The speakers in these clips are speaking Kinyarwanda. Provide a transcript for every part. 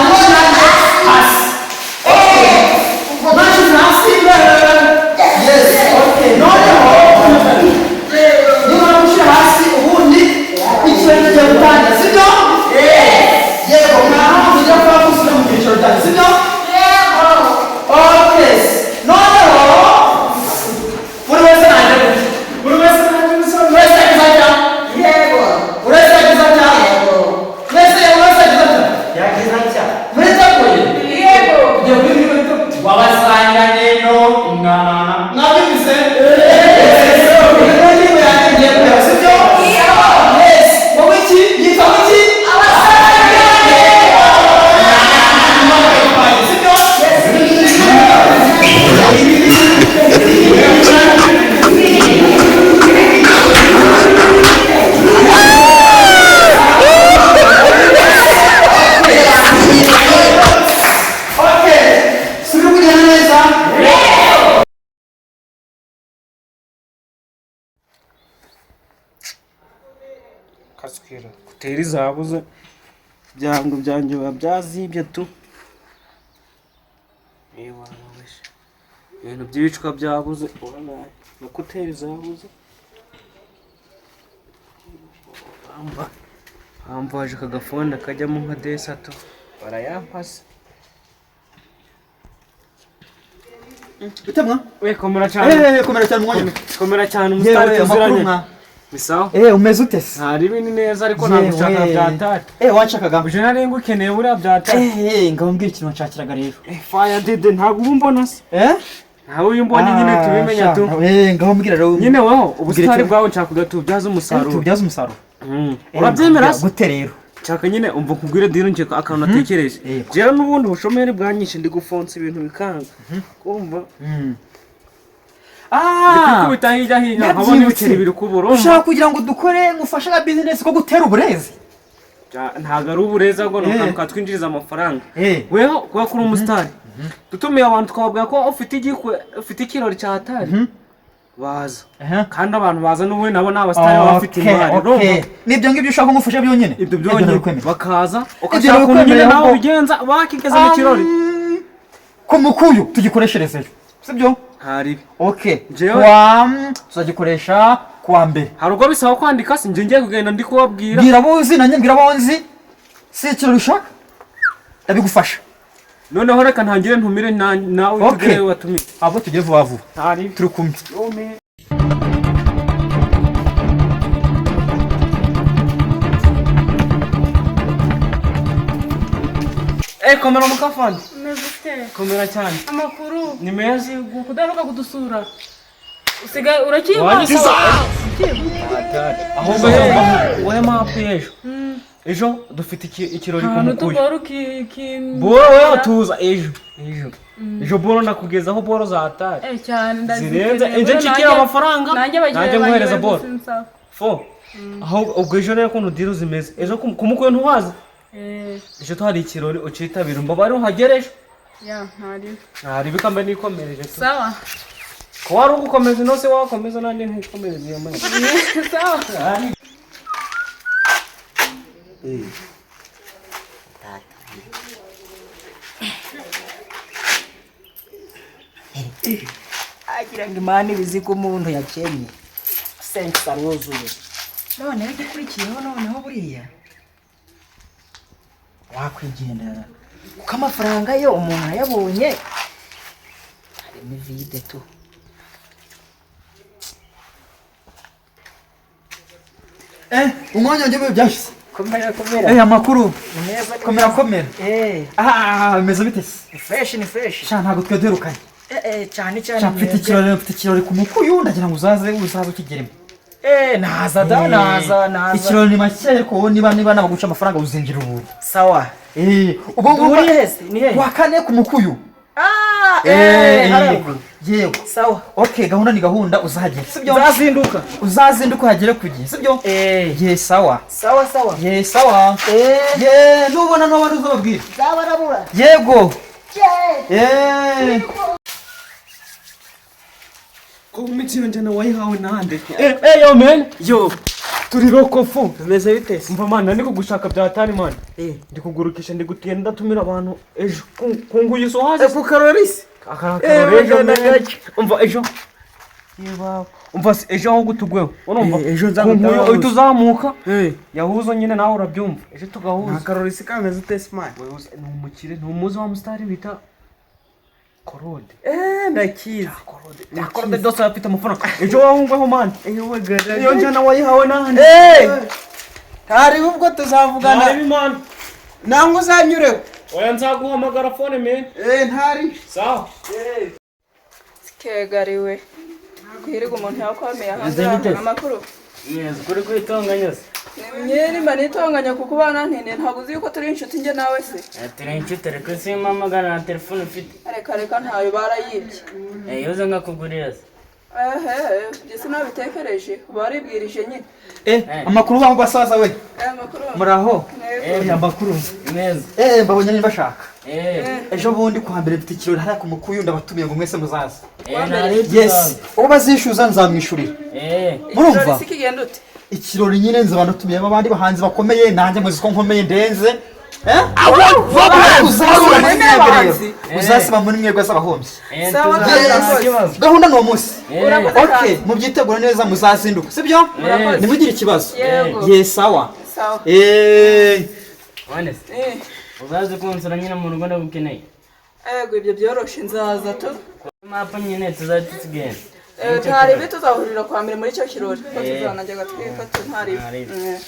Mumanze hasi. Mwashyize hasi. Yes, okay. Noneho nimara gushyira hasi, ubundi ikirori kigiye gutangira, sibyo? Yego. Mwaha mujya kuba musubira mu byiciro byanyu, sibyo? Okay, noneho buri wese nanjye gutya, buri wese nanjye gutya, buri wese yagize atya, buri wese yagize atya, mwese, buri wese yagize atya, Yagize atya. Muriteguye? Tugiye kuri bimwe wabasanganye no mwabyumvise. Niyo ngingo yanjye ngiye kureba, sibyo? Yes. Wowe iki yitwa iki? Sibyo? Okay, suri kugenda neza. Kaswera kutera izabuze, ibyango byanjye biba byazibye tu. Ewa, ibintu by'ibicwa byabuze, urabona na kuteri zabuze. Bamba bamvaje aka gafone kajyamo nka desatu barayampase. Bitemwa. We, komera cyane. Eh, komera cyane mwanya. Komera cyane umusitari. Yewe, amakuru? Tuziranye. Mwa. Ni sawa. Eh, umeze ute se? Ntari ibintu neza, ariko ntabwo ushaka byatari. Eh, wanshakaga? Uje nari ngukeneye buriya byatari. Eh, ngaho mbwira ikintu wanshakiraga rero. Faya dede, ntabwo uba umbona se? Eh. Ntawe uyu mbonye nyine tubimenya tu. Eh, ngaho mbwira rero. Nyine wowe ubusitani Mbwira. bwawe nshaka kugatubyaza umusaruro. Tubyaza umusaruro. Urabyemera se? Gute rero? Nshaka nyine umva nkubwire deal, nje akantu natekereje. Yego. Jewe n'ubundi ubushomeri bwanyishe, ndi gufonsa ibintu bikanga, kumva Ah. Ndikubita hirya hino nkabona Nabyibutse. ibiceri biri kubura. Ushaka kugira ngo dukore ngufashe na business ko gutera uburezi? Ntabwo ari uburezi, ahubwo ni Eh. akantu katwinjiriza amafaranga. Eh. Weho kuba kuri umusitari, dutumiye abantu twababwira ko ufite igikwe, ufite ikirori cya hatari, baza. Kandi abantu baza n'ubundi nabo ni abasitari, baba bafite imari, urumva? Nibyo ngibyo ushaka ko ngufasha byonyine? Ibyo byonyine. Ndabikwemera. Bakaza ukashaka ukuntu nyine Ndabikwemera nawe ahubwo. ubigenza bakigeze mu kirori. Ku mukuyu tugikoresherezeyo, sibyo? Ntaribi. Okay. Jewe- Kwa tuzagikoresha kuwa mbere. Hari ubwo bisaba kwandika si njye ngiye kugenda ndi kubabwira. Bwira abo uzi, nanjye mbwira abo nzi. Si ikirori ushaka, ndabigufasha. Noneho reka ntangire ntumire nawe. Okay. Tugere watumire. Abo tugere vuba vuba. Ntaribi. Turi kumwe. Eh, komera mukafandi. Umeze ute? Komera cyane. Amakuru? Ni meza. Kudaheruka kudusura, usigaye urakiba. Ahubwo wowe mapu y'ejo, ejo dufite ikirori ku Ahantu mukuyu. tugora uki Boro wewe tuza ejo, ejo ejo boro ndakugezaho boro za hatari. Eh, cyane ndazikeneye. Zirenze ejo nshikira amafaranga. Nanjye bagira nanjye nkohereza boro. Boro. Fo aho ubwo ejo rero ukuntu deal zimeze, ejo ku mukuyu ntuhazi? Eh. Ejo tuhari ikirori, ucitabira, mbabare uhagere ejo. Ya, ntari. Ntari bikambe nikomereje tu. Sawa. Ko wari ugukomeza ino se, wakomeza nanjye ntikomereze iyo mpamvu. Sawa. Agira ngo Imana ibizi ko umuntu yakennye, senkisi aruzuye. Noneho igikurikiyeho, noneho buriya wakwigendera, kuko amafaranga yo umuntu ayabonye harimo ivide tu. Eh, umwanya wanjye w'ibihe byashize. Komera, komera. Eh, amakuru? Ni meza. Komera, komera. Eh. Ah, bimeze bite se? Ni fresh, ni fresh. Sha, ntabwo twe duherukanye. Eh eh, cyane cyane. Sha, mfite mwebwe. ikirori, mfite ikirori ku mukuyu, ndagira ngo uzaze, uzaze ukigeremo. Eh, naza da, naza, naza. Ikirori ni make, ariko wowe niba nabaguca amafaranga uzinjira ubuntu. Sawa. Eh, ubwo ngubwo. Duhuriye he se? Ni he? Wa kane ku mukuyu. Ah. Eh. Eh, haraguru. Yego. Sawa. Okay, gahunda ni gahunda, uzahagera, sibyo? Nzazinduka. Uzazinduka uhagere ku gihe, sibyo? Eh. Ye, sawa. Sawa, sawa. Ye, sawa. Eh. Ye, nubona nubona uzababwira. Nzabarabura. Yego. Eh. Ko imitsi yonjye nawe wayihawe nande? Eh eh, yo man, yo. Turi rokofu. Bimeze bite se? Umva man, ndi kugushaka bya hatari man. Eh. Ndi kugurukisha, ndi gutenda ndatumira abantu ejo. Kunguye so hazi. Ku karori se? Akarori ejo Eh, man. gake. Umva ejo. Yeba. Umva se ejo aho gutugweho. Urumva? Eh, ejo nzaguta Kunguye wahuze. uhita uzamuka. Eh. Yahuza nyine nawe urabyumva. Ejo tugahuza. Akarori se kameze ute se man? Wewe ni umukire, ni umuzi wa musitari bita Korode. Eh, ndakizi. Korode. Korode dose afite amafaranga. Ejo wahungweho man. Eh, wagara. Iyo njyana wayihawe nande. Eh! Hari ubwo tuzavugana. Ntari man. Nangwa uzanyureho. Oya nzaguhamagara phone man. Eh, ntari. Sawa. Kegariwe kwirirwa umuntu yakwamiye ahangaha amakuru. Neza kuri kwitonganya se. Nyeri mba nitonganya kuko ubana ntinde, ntabwo uzi yuko turi inshuti njye nawe se? Turi inshuti ariko simpamagara na telefone ufite. Reka reka, ntayo barayibye. Eh, yoza nkakugurira se. Ehe, ibyo sinabitekereje, baribwirije nyine. Eh, amakuru bangu basaza we. Eh, amakuru. Muraho. Yego. Eh, amakuru. Neza. Eh, mbabonye niba bashaka. Eh. Ejo bundi kwa mbere mfite ikirori hariya ku mukuyu, ndabatumiye ngo mwese muzaze. Eh, ntari. Yes. Uwo bazishyuza nzamwishyurira. Eh. Murumva? Ikirori si kigenda ute? Ikirori nyine nzi abantu abandi bahanzi bakomeye, nanjye muzi ko nkomeye ndenze. Eh? Uzasiba muri mwebwe rero. Uzasiba muri mwebwe z'abahombyi. Eh, Sawa, tuzaza urakoze. nta kibazo. Gahunda ni uwo munsi. Eh. Urakoze Okay, cyane. mubyitegura neza muzazinduka, sibyo? Murakoze. Ntimugire ikibazo. Yego. Yes, sawa. Sawa. Eh, Wane se. Eh, Uzaze kunsura nyine mu rugo ndagukeneye. yego ibyo byoroshe nzaza tu. Mapa nyine tuzajya tugenda. Eh, ntari ibi, tuzahurira kwa mbere muri icyo kirori ko Eh. tuzanajyaga twika tu ntari ibi. Ntari ibi. Eh.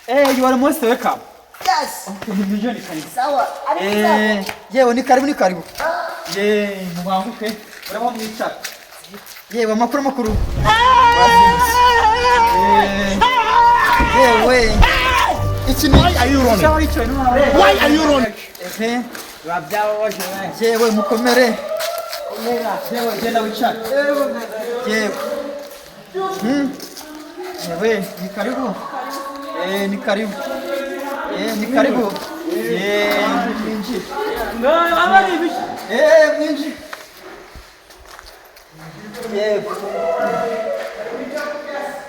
Eh, you are most welcome. Yes. Okay, ni milioni karibu. Sawa. Eh, yewe ni karibu ni karibu. Ye, mubanguke. Urabona mwicara. Yewe amakuru amakuru. Eh, yewe. Iki ni Why are you running? Why are you running? Ehe. Yewe mukomere. Yewe genda wicare. Yewe. Hmm. Yewe ni karibu. Eh, ni karibu. Eh, ni karibu. Eh, mwinjire. Eh, mwinjire. Yego.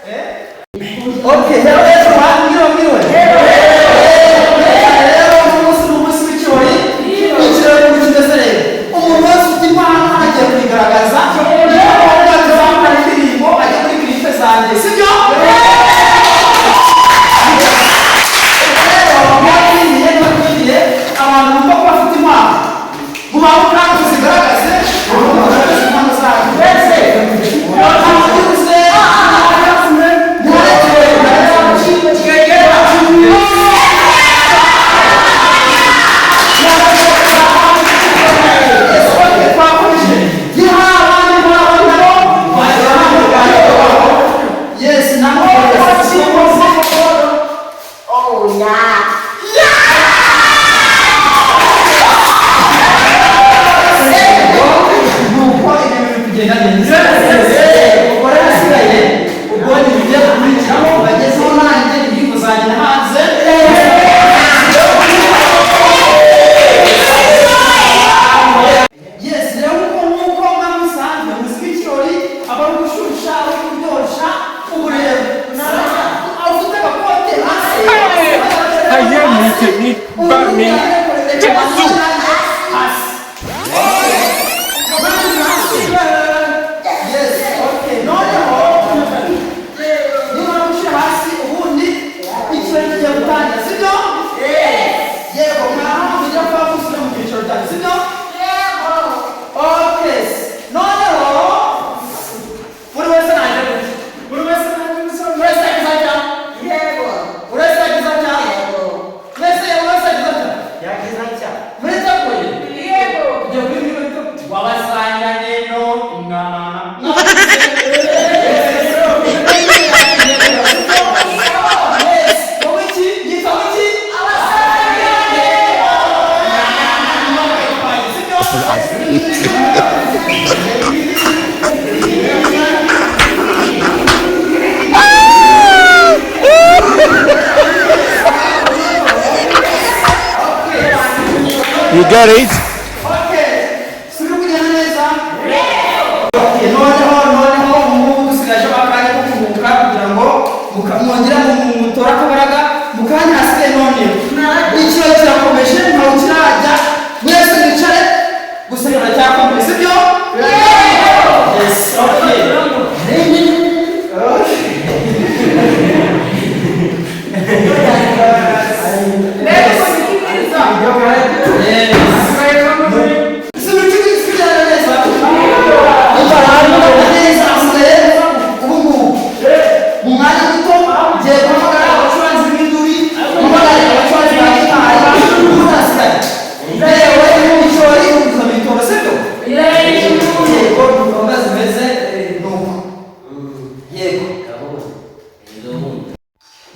Eh? Okay, hello everyone, mwiriwe mwiriwe. Rero umunsi ni umunsi w'ikirori. Ikirori ni kimeze rero. Umuntu wese ufite impano agiye kuyigaragaza. Niyo mpamvu tuzamura indirimbo ajya kuri clip zanjye, sibyo? Rero mwakwiriye mwakwiriye abantu bumva ko bafite impano. Mubaho kandi tuzigaragaze, mugaragaze impano zanyu. Mbese, mwakwiriye, Yes, now. Oh, yeah. Nuko ibintu biri kugenda neza. Ubwo rero hasigaye ubwo ni ibyo gukurikiraho bagezeho, nanjye indirimbo zanjye hanze. Yes, rero nk'uko muba musanzwe muzi ko ikirori aba ari ugushyushya, ari ukuryoshya. Ubu rero ufite agakote hasi. Aye ni ba ni. Hasi. Yes, okay. Noneho nimara gushyira hasi ubundi ikirori kigiye gutangira, sibyo? Yego, mwaha mujya kuba musubira mu byiciro byanyu, sibyo? Okay. Noneho buri wese nanjye gutya. Buri wese nanjye gutya. Buri wese yagize atya. Yego. Buri wese yagize atya. Yego. Mwese buri wese yagize atya. Yagize atya. Muriteguye? Yego. Tugiye kuri bimwe wabasanga rero na You get it? Okay, suri kugenda neza? mwongera mutora akabaraga mu kanya hasigaye. None ikirori kirakomeje, ntawe kirajya, mwese mwicare gusa biracyakomeje, sibyo? Yes, okay.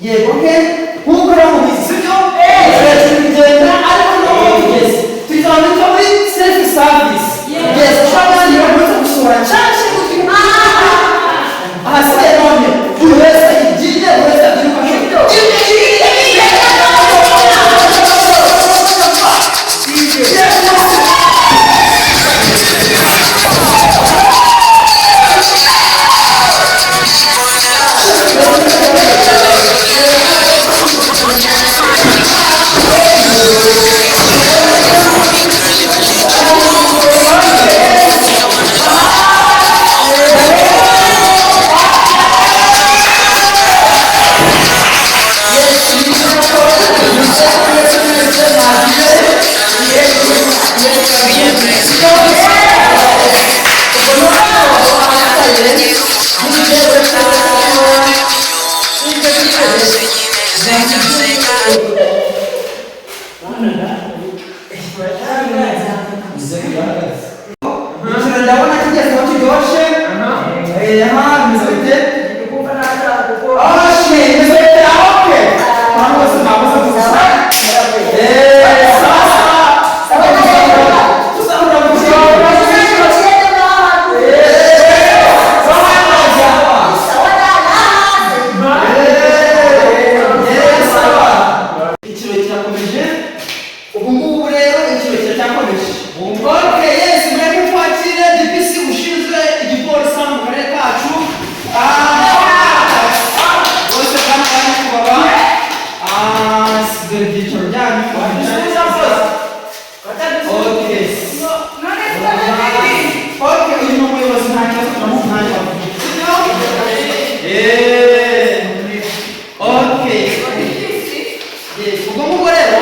Yego, okay, nk'uko rero mubizi, sibyo, turi kugenda, ariko noneho tugeze tuzaba muri self service. Yes, ushobora niba uretse gusohora nshyashya gutwi ahasigaye. None buri wese igiye, buri wese agira uko ashaka. Ikirori ndabona kigeze aho kiryoshye. Aha bimeze bite? Okay, bimeze bite? Okay, abantu bose mwakoze gusa. Sawa sawa, tuzahura mu kirori. Sawa, ikirori kirakomeje. Ubu ngubu rero ikirori kiracyakomeje. Okay, yes, mureke twakire DPC ushinzwe igipolisi hano mu karere kacu. Bose kandi bari kubaba. Dore ibyicaro byanyu. Okay. Okay, uyu ni umuyobozi, nta kibazo, turamuha umwanya wa sibyo? Okay. Yes, ubwo ngubwo rero,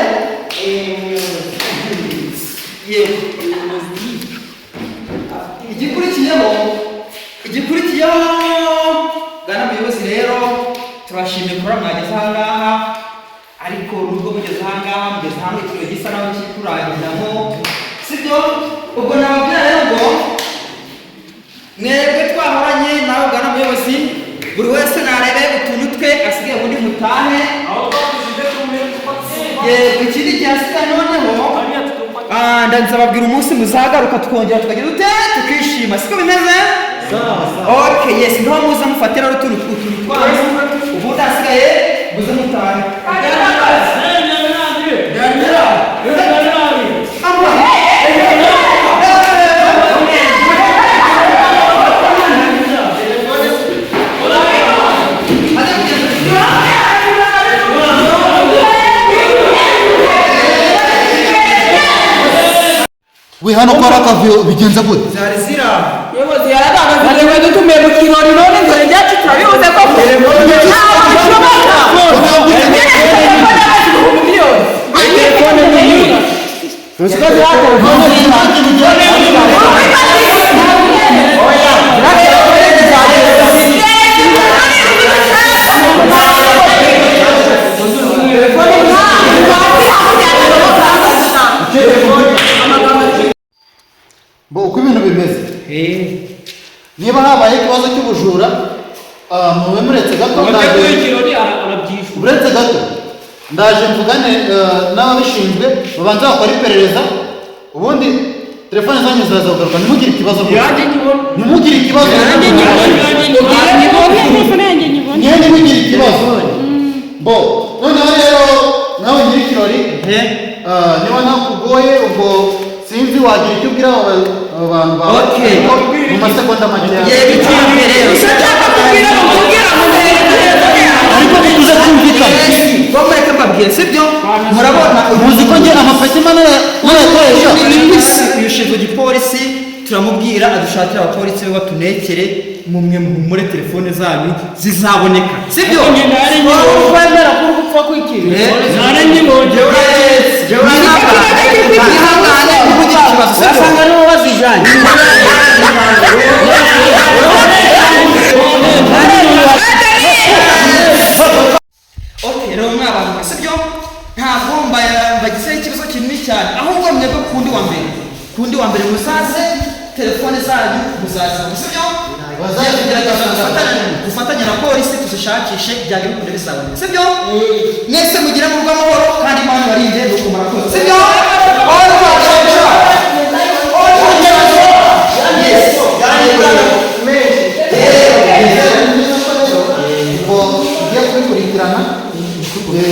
yego, igikurikiyeho, bwana muyobozi, rero turashimiye kuba mwageze aha ngaha, ariko nubwo mugeze aha ngaha, mugeze hano ikirori gisa naho kiri kurangiramo, sibyo? Ubwo nababwira rero ngo mwebwe twahoranye nawe, bwana muyobozi, buri wese narebe utuntu twe asigaye, ubundi mutahe. Yego, ikindi gihasigaye noneho, ndababwira umunsi muzagaruka tukongera tukagira dute, tukishima, siko bimeze? Okay, yes, niho muze mufatira utuntu twanyu, ubundi hasigaye muze mutahe. We, hano ko hari akavuyo, bigenze gute? Zari zira. Muyobozi yaradagaze ngo dutumiye mu kirori, none dore ibyacu turabibuze koko, ntabwo bishoboka. Miliyoni. Bo, uko ibintu bimeze, niba habaye ikibazo cy'ubujura, mube muretse gato, Wateguye ikirori arabyishyura. Uretse gato, ndaje mvugane n'ababishinzwe, babanza bakora iperereza, ubundi telefone zanyu ziraza kugaruka. Ntimugire ikibazo rwose. Yanjye nyibona. Ntimugire ikibazo. Yanjye nyibona. Telefone yanjye nyibona. Niyo, ntimugire ikibazo. Bo, noneho rero nawe nyir'ikirori, niba ntakugoye, ubwo sinzi, wagira icyo ubwira abo bantu bawe. Okay. Ariko mu masegonda makeya. Yego, icya mbere rero Gusa nshaka kubwira ngo mubwira ngo mbere telefone yawe. Murabona Muzi ko njye amapeti narayakoresha. Uyu ushinzwe igipolisi turamubwira adushakire abapolisi be batunekere, mumwe muri telefone zanyu zizaboneka, sibyo? Kwemera kuri gupfa kw'ikintu. Ihangane, ntugire ikibazo, sibyo? Basanga aribo bazijanye. Okay, rero mwabantu, sibyo, ntabwo mbagizeho ikibazo kinini cyane, ahubwo mwebwe kundi wa mbere muzaze telefone zanyu muzazibona, sibyo? Tugerageza gufatanya na polisi tuzishakishe, byajya bikunda bizaboneka, sibyo? Mwese mugire mu rugo amahoro kandi Imana ibarinde, nuko murakoze, sibyo? Yes. Ubwo ugiye kubikurikirana,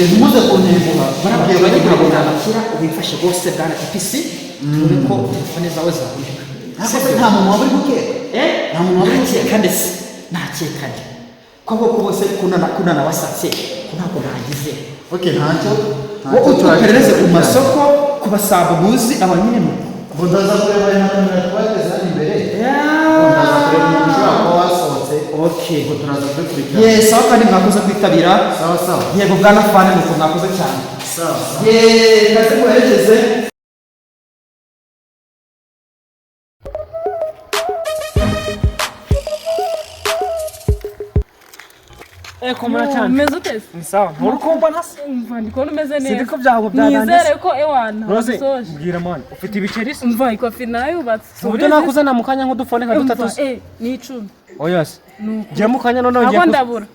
ntimuze kuntenguha. Ugiye kubikurikirana. Kira ubifashe rwose bwana episi, turebe ko telefone zawe zaboneka. Ariko se nta muntu waba uri gukeka? Nta muntu waba uri gukeka. Nakeka ndetse nakeka nde ko bwoko bose kunana wasatse ko ntabwo nagize. Okay, ntacyo. Wowe utuperereze ku masoko ku basambo muzi aba nyine mu Ngo ndaza kureba na kamera twateze hano imbere. Ngo ndaza kureba umuntu ushobora kuba wasohotse. Okay. Ngo turaza kubikurikirana. Yes, sawa, kandi mwakoze kwitabira. Sawa sawa. Yego bwana Fane, nuko mwakoze cyane. Sawa sawa. Yeee, kaze muherekeze. Komera cyane. Umeze ute se? Ni sawa, nturi kumva ntase. Umva, ndi kubona umeze neza. Sinzi ko byago byarangiye. Nizere ko ewana Rose, wabisoje. mbwira mani, ufite ibiceri se? Umva, ikofi narayubatse. Uburyo nakuzana mu kanya nk'udufone nka dutatu Umva, se? ni 10. Oya se. Nuko. Ngiye mu kanya noneho ngiye Ntabwo kuza. ndabura.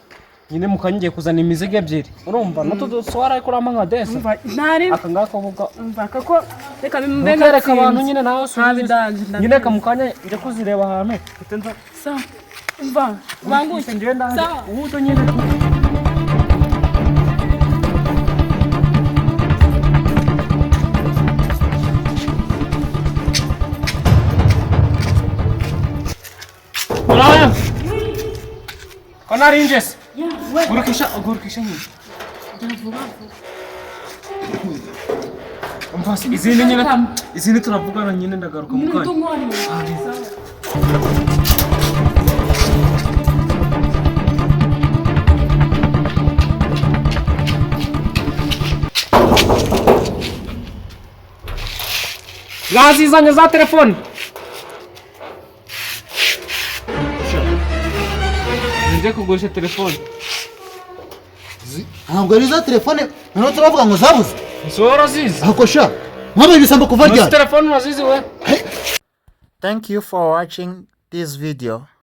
Nyine mu kanya ngiye kuzana imizigo ebyiri. Urumva, n'utu duswara ariko urampa nka desa. Umva, ntari. Aka ngaka uvuga. Umva, kako reka bimbe. Ntukereke abantu nyine nawe Nta bidanje. Nyine reka mu kanya njye kuzireba ahantu. Mfite nza. Sawa. Umva, banguke. Ngenda. Sawa. Ubuto nyine. Bravo. Ko nari se? Gurukisha, gurukisha nyine. Umva se, izindi nyine, izindi turavugana nyine, ndagaruka mu kanya. Mwazizanye za telefone. Nje kugurisha telefone. Ntabwo ari za telefone noneho turavuga ngo zabuze. Si wowe urazizi? Ako sha, mwabaye ibisambo kuva Uzi ryari? telefone urazizi we? Thank you for watching this video.